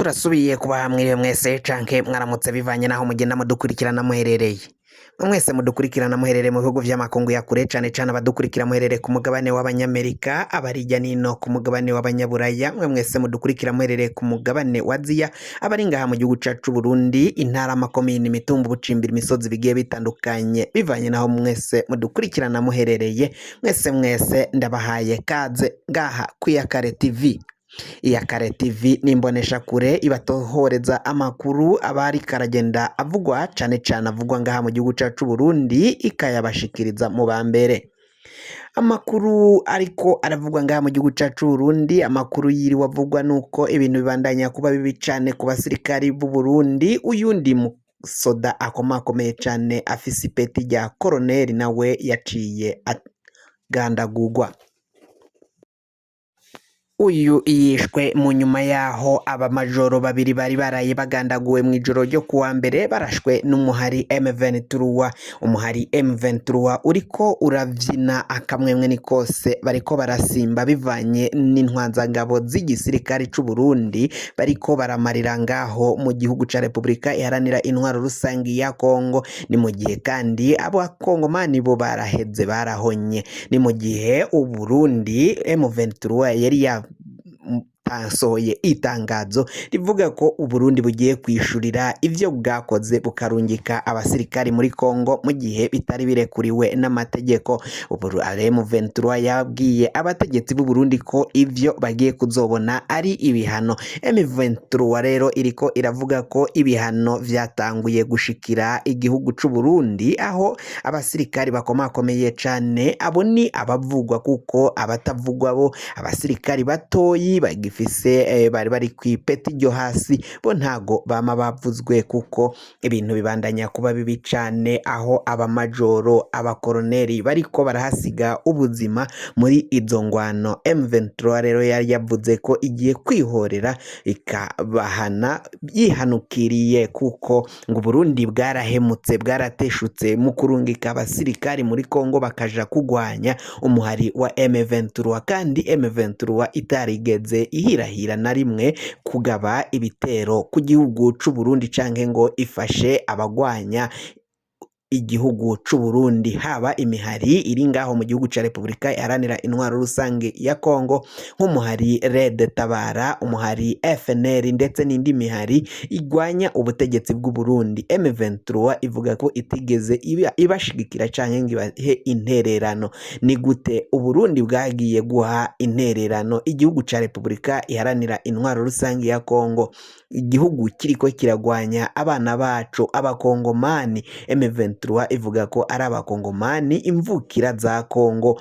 Turasubiye kubaha mwiriwe mwese canke mwaramutse bivanye naho mugenda mudukurikirana muherereye. Mwese mudukurikirana muherereye mu bihugu vy'amakungu ya kure, cane cane abadukurikira muherereye ku mugabane w'Abanyamerika, abari hirya nino ku mugabane w'Abanyaburaya, mwe mwese mudukurikira muherereye ku mugabane wa Aziya, abari ngaha mu gihugu cacu c'Uburundi, intara, amakomine, imitumba, ubucimbiri, imisozi bigiye bitandukanye, bivanye naho mwese mudukurikirana muherereye, mwese mwese ndabahaye kaze ngaha kw'Iyakare TV. Iyakare TV ni imboneshakure ibatohoreza amakuru aba ariko aragenda avugwa, cane cane avugwa ngaha mu gihugu cacu c'Uburundi, ikayabashikiriza mu ba mbere. Amakuru ariko aravugwa ngaha mu gihugu cacu c'Uburundi, amakuru yiriwe avugwa nuko ibintu bibandanya kuba bibi cane ku basirikari b'u Burundi. Uyundi musoda akomakomeye cane afise ipeti rya koroneri nawe yaciye agandagurwa. Uyu yishwe mu nyuma yaho abamajoro babiri bari baraye bagandaguwe mu ijoro ryo kuwa mbere barashwe n'umuhari M23. Umuhari M23 uriko uravyina akamwemwe ni kose, bariko barasimba bivanye n'intwazangabo z'igisirikare c'u Burundi bariko baramarira ngaho mu gihugu ca Repubulika Iharanira Intwaro Rusangi ya Kongo. Ni mu gihe kandi abakongomani bo baraheze barahonye. Ni mu gihe Uburundi M23 yari yasohoye itangazo rivuga ko Uburundi bugiye kwishurira ivyo bwakoze, bukarungika abasirikari muri Kongo mu gihe bitari birekuriwe n'amategeko. Ubu M23 yabwiye abategetsi b'u Burundi ko ivyo bagiye kuzobona ari ibihano. M23 rero iriko iravuga ko ibihano vyatanguye gushikira igihugu c'u Burundi, aho abasirikari bakomakomeye cane, abo ni abavugwa, kuko abatavugwa bo abasirikari batoyi bagifise bari bari kw'ipeti ryo hasi, bo ntago bama bavuzwe, kuko ibintu bibandanya kuba bibi cane, aho abamajoro, abakoroneri bariko barahasiga ubuzima muri izo ngwano. M23 rero yari yavuze ko igiye kwihorera ikabahana yihanukiriye, kuko ngo Burundi bwarahemutse, bwarateshutse mu kurungika abasirikari muri Kongo bakaja kugwanya umuhari wa M23, kandi M23 itarigeze ihirahira na rimwe kugaba ibitero ku gihugu c'u Burundi canke ngo ifashe abagwanya igihugu c'u Burundi, haba imihari iri ngaho mu gihugu ca Repubulika Iharanira Intwaro Rusange ya Kongo nk'umuhari Red Tabara, umuhari FNL ndetse n'indi mihari igwanya ubutegetsi bw'u Burundi. M23 ivuga ko itigeze ibashigikira canke ngo ibahe intererano. Ni gute Uburundi bwagiye guha intererano igihugu ca Repubulika Iharanira Intwaro Rusange ya Kongo, igihugu kiriko kiragwanya abana bacu abakongomani? M23 ivuga ko ari abakongomani imvukira za Kongo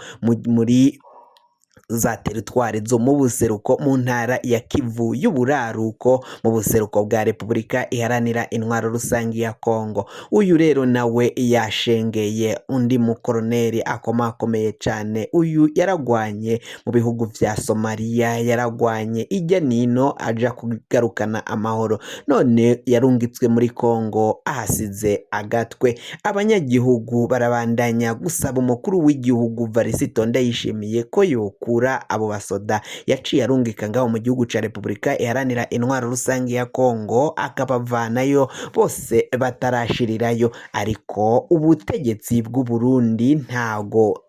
muri za teritwari zo mu buseruko, mu ntara ya Kivu y'uburaruko, mu buseruko bwa Repubulika Iharanira Intwaro Rusange ya Kongo. Uyu rero nawe yashengeye undi mukoroneri akomakomeye cane. Uyu yaragwanye mu bihugu vya Somalia, yaragwanye ijya nino aja kugarukana amahoro, none yarungitswe muri Kongo ahasize agatwe. Abanyagihugu barabandanya gusaba umukuru w'igihugu Varisito Ndayishimiye ko yokura abo basoda yaciye arungika ngaho mu gihugu ca Repubulika Iharanira Intwaro Rusange ya Kongo, akabavanayo bose batarashirirayo. Ariko ubutegetsi bw'u Burundi ntago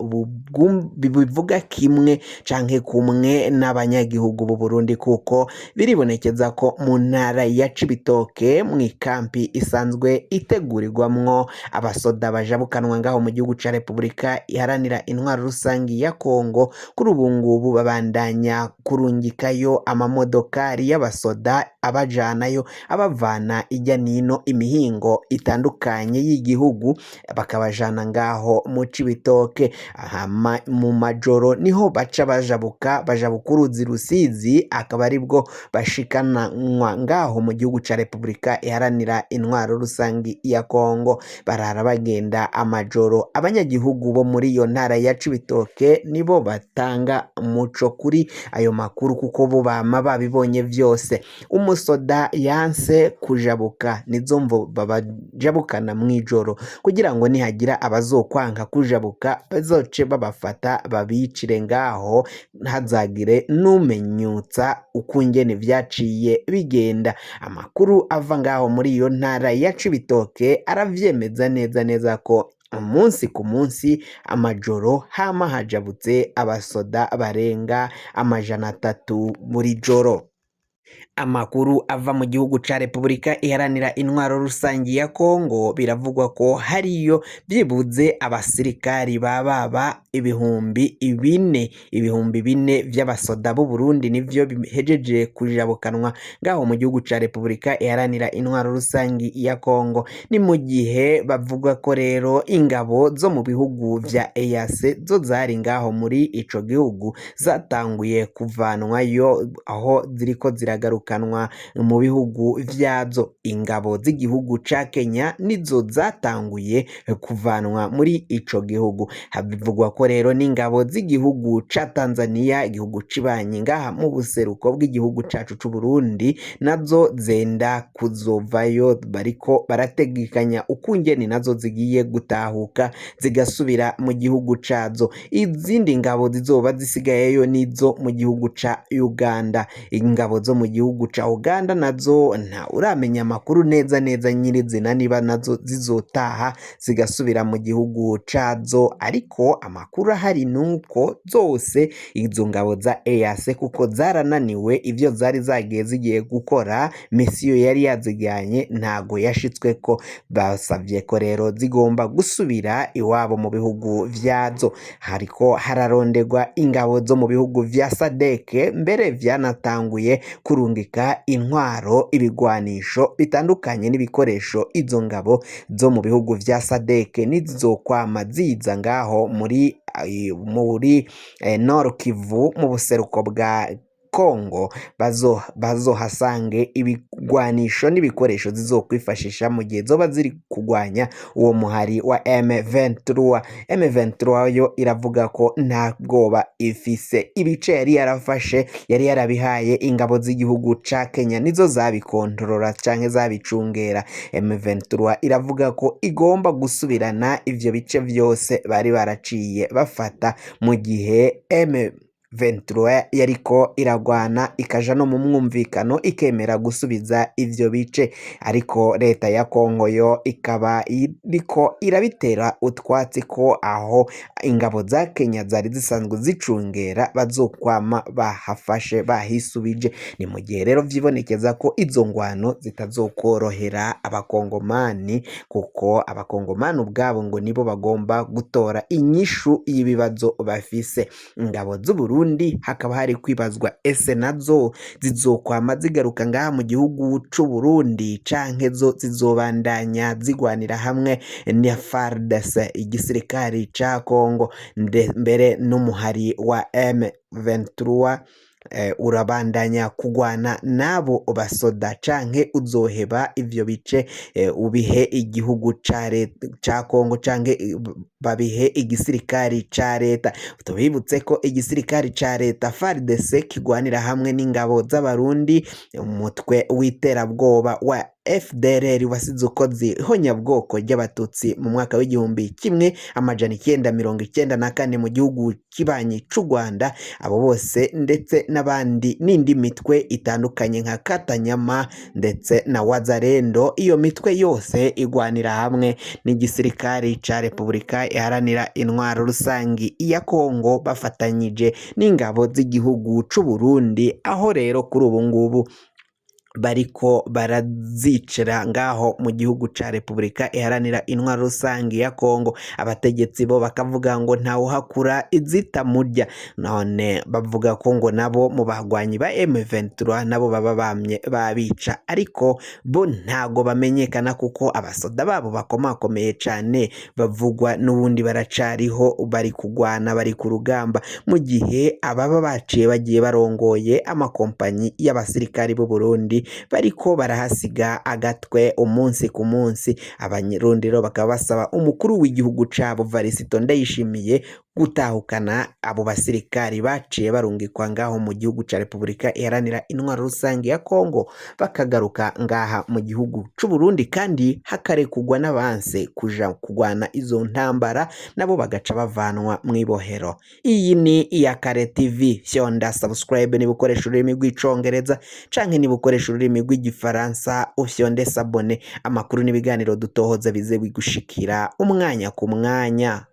bivuga kimwe canke kumwe n'abanyagihugu b'u Burundi, kuko biribonekeza ko mu ntara ya Cibitoke, mw'ikampi isanzwe itegurirwamwo abasoda bajabukanwa ngaho mu gihugu ca Repubulika Iharanira Intwaro Rusange ya Kongo, kuri ubu ngubu babandanya kurungikayo amamodokari y'abasoda abajanayo abavana ijya nino imihingo itandukanye y'igihugu, bakabajana ngaho mu Cibitoke. Hama mu majoro niho baca bajabuka uruzi Rusizi, akaba aribwo bashikanwa ngaho mu gihugu ca Repubulika Iharanira Intwaro Rusange ya Kongo. Barara bagenda amajoro. Abanyagihugu bo muri iyo ntara ya Cibitoke nibo batanga muco kuri ayo makuru kuko bo bama babibonye vyose. Umusoda yanse kujabuka, nizo mvo babajabukana mw'ijoro kugira ngo nihagira abazokwanka kujabuka bazoce babafata babicire ngaho, ntazagire n'umenyutsa ukungene vyaciye bigenda. Amakuru ava ngaho muri iyo ntara ya Cibitoke aravyemeza neza neza ko umunsi ku munsi amajoro hama hajabutse abasoda barenga 300 buri joro. Amakuru ava mu gihugu ca Repubulika Iharanira Intwaro Rusangi ya Kongo, biravugwa ko hariyo byibuze abasirikari bababa 4000, 4000 vy'abasoda b'u Burundi nivyo bihejeje kujabukanwa ngaho mu gihugu ca Repubulika Iharanira Intwaro Rusangi ya Kongo. Ni mu gihe bavuga ko rero ingabo zo mu bihugu vya EAC zo zari ngaho muri ico gihugu zatanguye kuvanwayo, aho ziriko ziragarukanwa mu bihugu vyazo. Ingabo z'igihugu ca Kenya nizo zatanguye kuvanwa muri ico gihugu. Bivugwa ko rero n'ingabo z'igihugu ca Tanzania, igihugu cibanyi ngaha mu buseruko bw'igihugu cacu c'u Burundi, nazo zenda kuzovayo, bariko barategekanya ukungene nazo zigiye gutahuka zigasubira mu gihugu cazo. Izindi ngabo zizoba zisigayeyo nizo mu gihugu ca Uganda. Ingabo zo mu gihugu ca Uganda nazo nta uramenya amakuru neza neza nyirizina niba nazo zizotaha zigasubira mu gihugu cazo, ariko amakuru ahari nuko zose izo ngabo za EAC kuko zarananiwe ivyo zari zagiye zigiye gukora, misiyo yari yazijyanye ntago yashitsweko. Basavye ko rero zigomba gusubira iwabo mu bihugu vyazo. Hariko hararondegwa ingabo zo mu bihugu vya SADC, mbere vyanatanguye kurungika intwaro, ibigwanisho bitandukanye n'ibikoresho. Izo ngabo zo mu bihugu vya SADC nizizokwama ziza ngaho muri Nord Kivu mu buseruko bwa Kongo, bazohasange ibigwanisho n'ibikoresho zizokwifashisha mu gihe zoba ziri kugwanya uwo muhari wa M23. M23 yo iravuga ko nta bwoba ifise, ibice yari yarafashe yari yarabihaye ingabo z'igihugu ca Kenya, nizo zabikontorora canke zabicungera. M23 iravuga ko igomba gusubirana ivyo bice vyose bari baraciye bafata mu gihe M23 yariko iragwana, ikaja no mu mwumvikano ikemera gusubiza ivyo bice, ariko leta ya Kongo yo ikaba iriko irabitera utwatsi ko aho ingabo za Kenya zari zisanzwe zicungera bazokwama bahafashe bahisubije. Ni mu gihe rero vyibonekeza ko izo ngwano zitazokorohera abakongomani, kuko abakongomani ubwabo ngo nibo bagomba gutora inyishu y'ibibazo bafise. Ingabo z'u Burundi hakaba hari kwibazwa ese nazo zizokwama zigaruka ngaha mu gihugu c'u Burundi canke zo zizobandanya zigwanira hamwe na FARDC, igisirikari ca Kongo, mbere n'umuhari wa M23 urabandanya kugwana n'abo basoda canke uzoheba ivyo bice ubihe igihugu ca Kongo canke babihe igisirikari ca leta. Tubibutse ko igisirikari ca leta FARDC kigwanira hamwe n'ingabo z'Abarundi, umutwe w'iterabwoba wa FDLR wasize ukoze ihonyabwoko ry'Abatutsi mu mwaka w'1994 mu gihugu kibanyi c'u Rwanda. Abo bose ndetse n'abandi n'indi mitwe itandukanye nka Katanyama ndetse na Wazalendo, iyo mitwe yose igwanira hamwe n'igisirikari ca Repubulika Iharanira Intwaro Rusangi ya Kongo, bafatanyije n'ingabo z'igihugu c'u Burundi, aho rero kuri ubu ngubu bariko barazicira ngaho mu gihugu ca Repubulika Iharanira Intwaro Rusangi ya Kongo. Abategetsi bo bakavuga ngo ntawuhakura izitamurya, none bavuga ko ngo nabo mu bagwanyi ba M23 nabo baba bamye babica, ariko bo ntago bamenyekana kuko abasoda babo bakomakomeye cane bavugwa n'ubundi baracariho, bari kugwana, bari ku rugamba, mu gihe ababa baciye bagiye barongoye amakompanyi y'abasirikari b'u Burundi bariko barahasiga agatwe umunsi ku munsi. Abarundi rero bakaba basaba umukuru w'igihugu cabo Varisito Ndayishimiye Gutahukana abo basirikari baciye barungikwa ngaho mu gihugu ca Repubulika Iharanira Intwaro Rusange ya Kongo, bakagaruka ngaha mu gihugu c'u Burundi, kandi hakarekugwa n'abanse kuja kugwana izo ntambara, nabo bagaca bavanwa mw'ibohero. Iyi ni Iyakare TV. Fyonda subscribe niba ukoresha ururimi rw'Icongereza, canke niba ukoresha ururimi rw'Igifaransa ufyonde s'abonner. Amakuru n'ibiganiro dutohoza bize bigushikira umwanya ku mwanya.